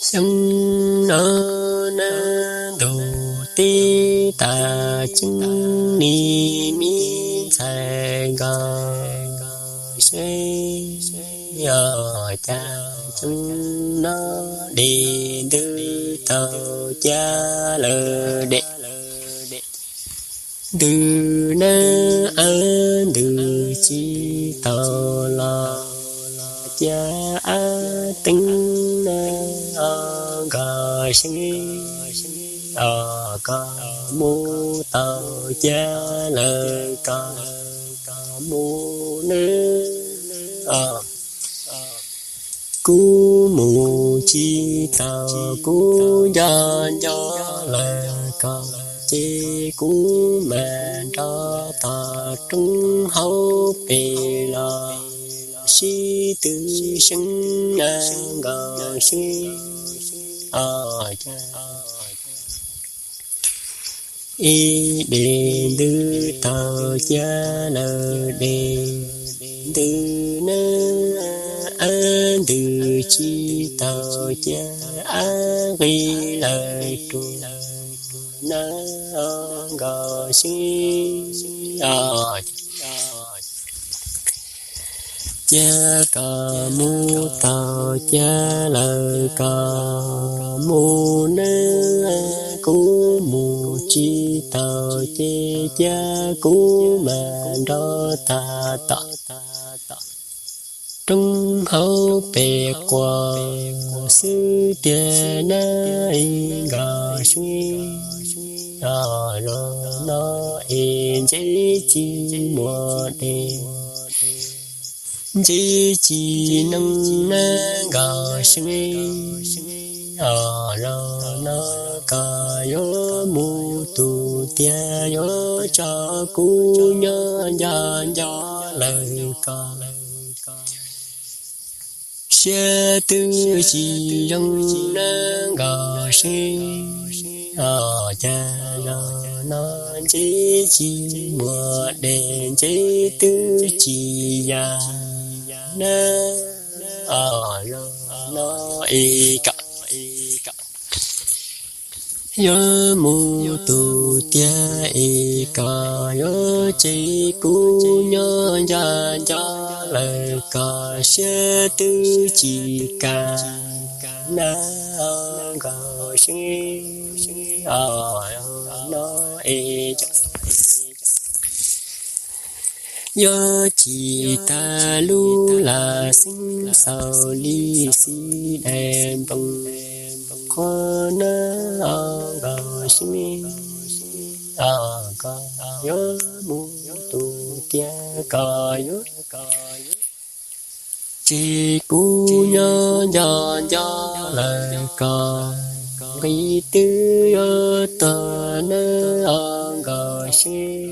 Xyoo no nab ntuj teb tas tseeb, nim me ntxhais nkauj xeeb, o cas xyoo no dej ntws tau cab lawm dej. Ntws nab ab ntws tsis tau los, cia ab teeb nab o nkauj xeeb, o koj mus tau cab lawm koj mus nab. Kuv mus tsis tau, kuv nco nco lawm koj, ces kuv mam nrog tog roob hauv pes los sib tw seeb nab nkauj xeeb, o cas ib dej ntws tau cab lawm dej, ntws nab ab ntws tsis tau cab, ab nqis lawm rua nab o nkauj xeeb, o cia koj mus tau cab lawm koj mus nab, kuv mus tsis tau ces cia kuv mam nrog tog tog roob hauv pes quas xwb tiag nab nkauj xeeb, o los no es ntsib tsis muaj dej, ntsib tsis neeg nab nkauj xeeb, o los no koj yuav mus tus tiag, yuav tso kuv nyob nco nco lawm koj, siab twb tsis zoo nab nkauj xeeb, o cas los no ntsib tsis muaj dej, ntsib twb tsis yam nab, o los no es koj yuav mus tus tiag es koj yuav tseg kuv nyob nco nco lawm koj, siab twb tsis kam nab nkauj xeeb, o no es yuav tsis tas lub lam xeeb xaus li xib dais nploos qhuav nab nkauj xeeb, o koj yuav mus tus tiag koj yuav tseg kuv nyob nco nco lawm koj, nqis twb yuav tuag nab nkauj xeeb,